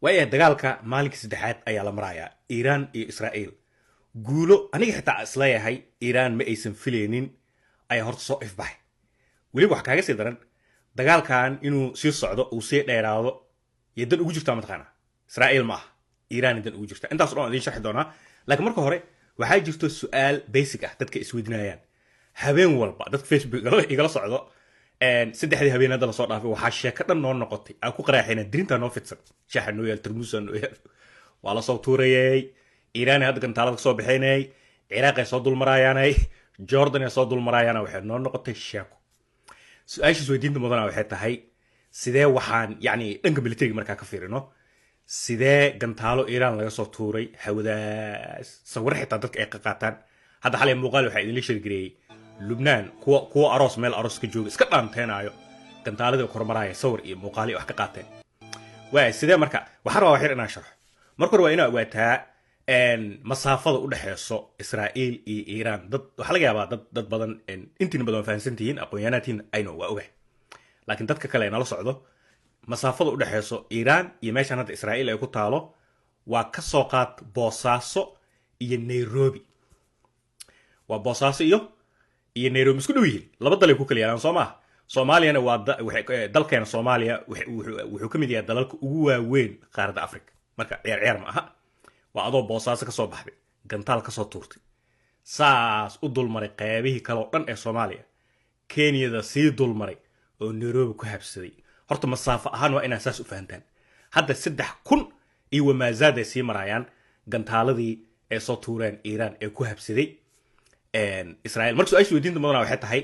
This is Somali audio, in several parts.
Waayahay, dagaalka maalinkii saddexaad ayaa la marayaa Iiraan iyo Israa'iil. Guulo aniga xitaa isleeyahay Iiraan ma aysan filaynin ayaa horta soo ifbaxay. Weliba wax kaaga sii daran, dagaalkan inuu sii socdo, uu sii dheeraado, yay dan ugu jirtaa mataqaanaa? Israa'iil ma aha, Iiraan dan ugu jirta. Intaas o dhan idiin sharxi doonaa, laakiin marka hore waxaa jirto su-aal basic ah dadka isweydiinayaan habeen walba. Dadka Facebook igala socdo, saddexdii habeen hadda lasoo dhaafay waxaa sheeko dhan noo noqotay aan ku qaraaxayna, dirintaa noo fidsan, shaaxa noo yaal, tarmuusa noo yaal, waa lasoo tuurayay Iiraan, hadda gantaalada kasoo bixinay, Ciraaqay soo dulmaraayaanay, Jordan ay soo dulmaraayaana. Waxay noo noqotay sheeko. Su-aasha isweydiinta mudana waxay tahay, sidee waxaan yacni dhanka militariga markaa ka fiirino, sidee gantaalo Iiraan laga soo tuuray hawadaas, sawir xitaa dadka ay ka qaataan? Hadda xalay muuqaal waxaa idinla share gareeyey Lubnaan, kuwa aroos, meel aroos ka jooga, iska dhaanteenaayo, gantaaladii kormaraaya, sawir iyo muuqaali wax ka qaateen. Waay, sidee marka? Waxaan rabaa wax yar inaan sharxo. Marka hore waa inaa ogaataa masaafada u dhexeyso Israa'iil iyo Iiraan. Dad waxaa laga yaabaa dad badan, intiina badan waa fahamsantihiin, aqoon-yahanaatiin ayno waa ogahay, laakiin dadka kale ee nala socdo, masaafada u dhexeyso Iiraan iyo meeshan hadda Israa'iil ay ku taalo waa ka soo qaad Boosaaso iyo Nairobi. Waa Boosaaso iyo Nairobi, isku dhow yihiin, laba dalay ku kala yaalaan, soo maaha? Soomaaliyana waa dalkeena Soomaaliya wuxuu ka mid yahay dalalka ugu waaweyn qaaradda Africa. Marka ciyaar ciyaar ma aha. Waa adoo Boosaaso kasoo baxday, gantaal kasoo tuurtay, saas u dulmaray qeybihii kale oo dhan ee Soomaaliya, Kenyada sii dulmaray oo Nairobi ku habsaday. Horta masaafo ahaan waa inaa saas u fahantaan. Hadda 3000 iyo wamaazaad ay sii maraayaan gantaaladii ay soo tuureen Iiraan ee ku habsaday Israel. Marka su-aasha weydiinta mudana waxay tahay,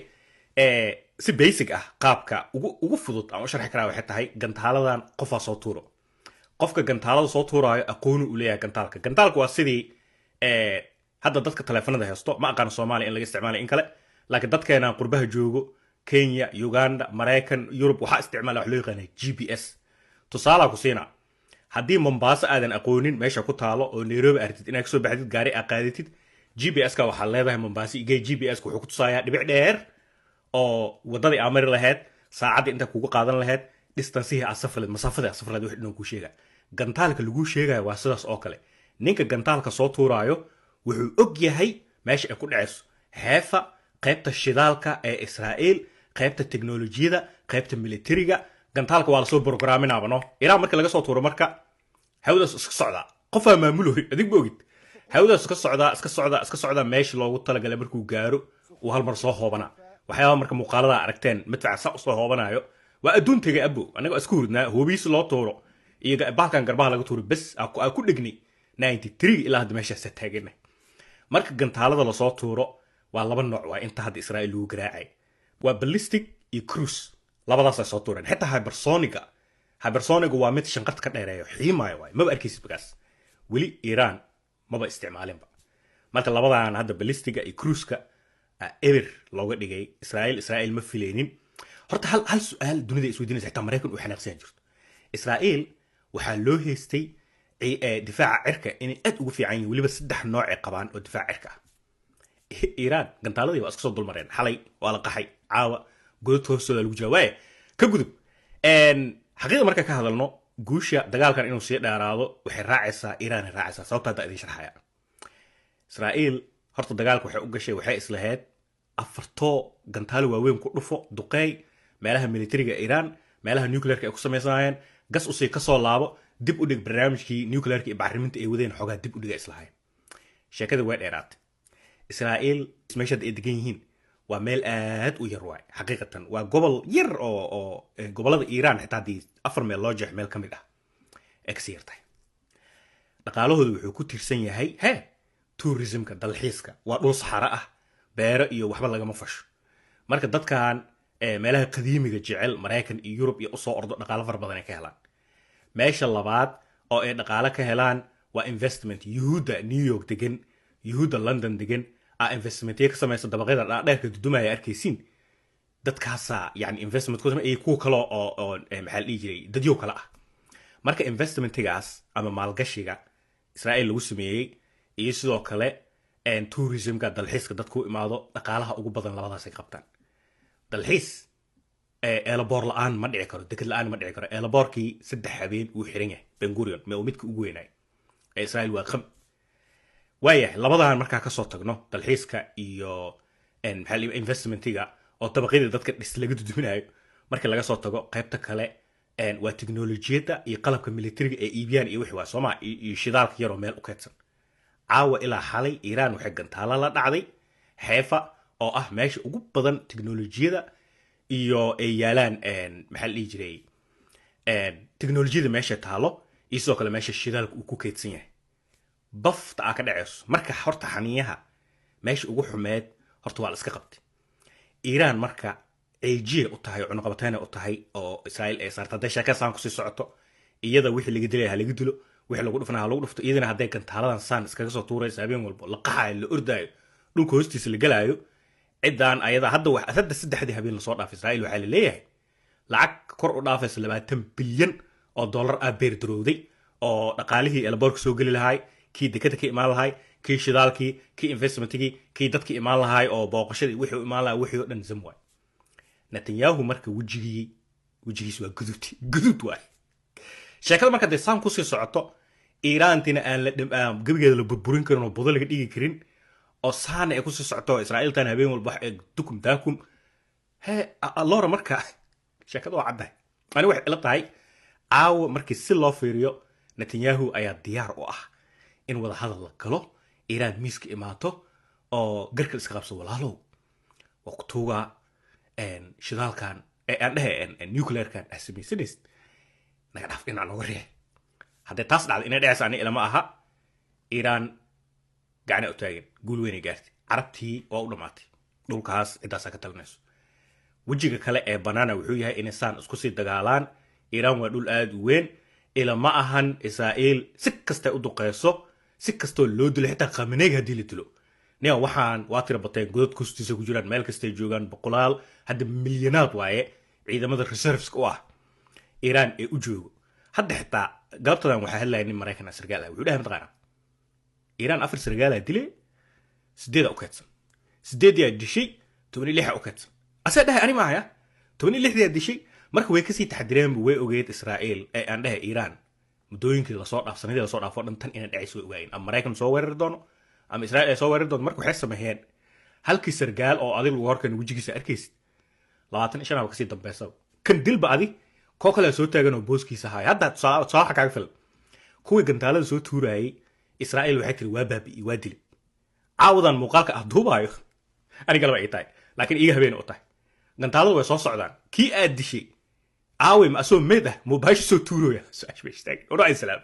si basic ah, qaabka ugu fudud aan u sharxi karaa waxay tahay, gantaaladan qofaa soo tuuro. Qofka gantaalada soo tuuraayo aqooni uu leeyahay gantaalka. Gantaalka waa sidii hadda dadka taleefanada haysto, ma aqaan Soomaaliya in laga isticmaalay in kale, laakiin dadkeena qurbaha joogo, Kenya, Uganda, Maraykan, Yurub, waxaa isticmaala wax loo yaqaana GPS. Tusaalaa ku siina: haddii Mombaaso aadan aqoonin meesha ku taalo oo Nairobi artid inaad kasoo baxdid, gaari aa qaadatid, GPS ka waxaa leedahay "Mombaaso igey". GPS ka wuxuu ku tusayaa dhibic dheer oo wadadii aa mari lahayd, saacaddii inta kugu qaadan lahayd, distance-ihii aad safri lahayd, masaafadii aad safri lahayd, wixii dhan kuu sheega. Gantaalka laguu sheegayo waa sidaas oo kale. Ninka gantaalka soo tuuraayo wuxuu og yahay meesha ay ku dhacayso: Xeefa, qaybta shidaalka ee Israa'iil, qaybta teknolojiyada, qaybta militariga. Gantaalka waa lasoo programinaaba no. Iraan marka laga soo tuuro, marka hawadaas iska socdaa, qofaa maamuloy, adig ma ogid. Hawadaas iska socdaa, iska socdaa, iska socdaa, meesha loogu talagalay markuu gaaro uu hal mar soo hoobanaa. Waxyaaba marka muuqaalada aragteen, madfaca saa usoo hoobanayo, waa adduun tegay abo. Annaga isku hurdnaa, hoobihiisi loo tuuro iyo bahalkan garbaha laga tuuro bes aa ku dhegnay 93 ilaa hadda meeshaasa taaganay. Marka gantaalada lasoo tuuro waa laba nooc. Waa inta hadda Israa'iil lagu garaacay waa ballistic iyo cruise, labadaasay soo tuureen. Xitaa hypersonic-ga, hypersonic-ga waa mid shanqarta ka dheereeyo, xiimaayo waay, maba arkaysid bagaas, weli Iiraan maba isticmaalinba. Marka labadan hadda, ballistic-ga iyo cruise-ka, eber looga dhigay Israa'iil. Israa'iil ma filaynin. Horta hal su-aal dunida isweydiinaysa, xitaa Maraykan uu xanaaqsan jirto: Israa'iil waxaa loo haystay difaaca cirka inay aad ugu fiican yihiin, weliba saddex nooc ay qabaan oo difaaca cirka ah. Iiraan gantaaladii waa iska soo dulmareen xalay, waa la qaxay, caawa godadka hoostooda lagu jira. Waaye, ka gudub. Xaqiiqa marka ka hadalno, guusha dagaalkan inuu sii dheeraado waxay raacaysaa Iiraan ay raacaysaa. Sababta hadda idin sharxaya. Israa'iil horta dagaalka waxay u gashay, waxay islahayd afartoo gantaalo waaweyn ku dhufo, duqeey meelaha militariga Iiraan, meelaha nuclearka ay ku samaysanayeen, gas usii kasoo laabo, dib u dhig barnaamijkii nuclearka iyo bacriminta ay wadeen, xoogaa dib u dhiga islahayn. Sheekadii way dheeraatay. Israa'iil meesha ay degan yihiin waa meel aad u yar waay xaqiiqatan. Waa gobol yar oo gobolada Iiraan xitaa haddii afar meel loo jeexo, meel ka mid ah ee kasii yartahay. Dhaqaalahooda wuxuu ku tiirsan yahay tourismka, dalxiiska. Waa dhul saxaro ah, beero iyo waxba lagama fasho. Marka dadkan meelaha qadiimiga jecel, Maraykan iyo Yurub iyo usoo ordo, dhaqaalo fara badan ay ka helaan. Meesha labaad oo ay dhaqaalo ka helaan waa investment. Yuhuudda New York degan, Yuhuudda London degan a investmentya ka samaysa, dabaqyada dhaadheerka dudumaya arkaysiin, dadkaasaa yani investment ku iyo kuwa kale oo maxaa la dhihi jiray, dadyow kale ah. Marka investmentigaas ama maalgashiga Israa'iil lagu sameeyey iyo sidoo kale tourismka, dalxiiska dadku imaado, dhaqaalaha ugu badan labadaasay qabtaan. Dalxiis Airport la-aan ma dhici karo, deked la-aan ma dhici karo. Airportkii 3 habeen wuu xiran yahay, Bengurion oo midka ugu weynaay ee Israel waa qam. Waayahay, labadan markaa kasoo tagno, dalxiiska iyo maxaa la investmentiga oo dabaqyadii dadka dhis laga duduminayo marka laga soo tago, qaybta kale waa teknolojiyadda iyo qalabka militariga ee iibiyaan iyo wixii waa sooma iyo shidaalka yaroo meel u keydsan. Caawa ilaa xalay Iiraan waxay gantaalo la dhacday Xeefa, oo ah meesha ugu badan teknolojiyada iyo ay yaalaan, maxaa la dhihi jiray, teknolojiyada meesha taalo iyo sidoo kale meesha shidaalka uu ku keydsan yahay. Bafta aa ka dhaceyso marka horta xaniyaha meesha ugu xumeed horta waa la iska qabtay Iiraan. Marka ceejiya u tahay oo cunuqabateyna u tahay oo Israa'iil ay saarta, hadday sheeka saan kusii socoto, iyada wixii laga dilaya ha laga dilo, wixii lagu dhufana ha lagu dhufto. Iyadana hadday gantaaladan saan iskaga soo tuuraysa habeen walbo, la qaxayo, la ordaayo, dhulka hoostiisa la gelaayo, ciddaan ayada hadda wax hadda 3dii habeen lasoo dhaafay Israa'iil waxaa la leeyahay lacag kor u dhaafaysa 20 bilyan oo dollar ah beer darowday, oo dhaqaalihii airportka soo geli lahaay, kii dekada ka imaan lahaay, kii shidaalkii, kii investmentigii, kii dadkii imaan lahaay oo booqashadii wixii u imaan lahay, wixii oo dhan zam waay. Netanyahu marka wejigiis waa guduud guduud waay sheekada. Marka dee saan kusii socoto, Iiraantina aan la gebigeeda la burburin karin oo budo laga dhigi karin, oo saana ay kusii socoto, Israa'iiltan habeen walba wax dukum daakum he allora, marka sheekada waa caddahay. Ani waxay ila tahay caawa markii si loo fiiriyo, Netanyahu ayaa diyaar u ah in wada hadal la galo, Iiraan miiska imaato oo garka la iska qabso. Walaalow, waa ku tuugaa, shidaalkan aan dhehe nuclearkan ah samaysanaysid naga dhaaf, dhinac nooga riix. Hadday taas dhacdo, inay dhacaysa ani ilama aha. Iiraan gacna u taagan, guul weynay gaartay, Carabtii waa u dhammaatay, dhulkaas ciddaasaa ka talinayso. Wejiga kale ee banaana wuxuu yahay inay saan isku sii dagaalaan. Iiraan waa dhul aada u weyn. Ilama ahan Israa'iil si kastay u duqeyso, si kastoo loo dilo, xitaa Khamenei haddii la dilo nia, waxaan waa tira bateen, godad kustiisa ku jiraan, meel kastay joogaan, boqolaal, hadda milyanaad waaye ciidamada reserveska u ah Iiraan ee u joogo. Hadda xitaa galabtadan waxaa hadlaya nin Maraykan ah, sargaal ah. Wuxuu dhahay, mataqaanaa, Iiraan afar sargaalaa dilay, sideeda u keydsan, sideediyaa dishay, 16a u keydsan. Asaa dhahay, ani maahaya, 16diyaa dishay. Marka way kasii taxadireenbu, way ogeyd Israa'iil ee aan dhahay Iiraan muddooyinkii lasoo dhaaf, sanadii lasoo dhaafo dhan tan inay dhacayso way ogaayeen, ama Maraykan soo weerari doono ama Israa'iil ay soo weerari doonto. Marka waxay sameeyeen halkii sargaal oo adig lagu horkeeno wejigiisa arkaysid, 25 aba kasii dambeysaba kan dilba, adi koo kalea soo taagan oo booskiisa haaya. Hadda tusaale waxa kaaga filan kuwii gantaalada soo tuurayay, Israa'iil waxay tiri waa baabi'i, waa dilay. Caawadan muuqaalka ah duubaayo aniga laba ay tahay, laakiin iiga habeen u tahay, gantaaladu way soo socdaan. Kii aad dishay aawey? Ma asoo meed ah muu baasha soo tuurooya? Su-aasha bay istaagay. Odhaa salaam.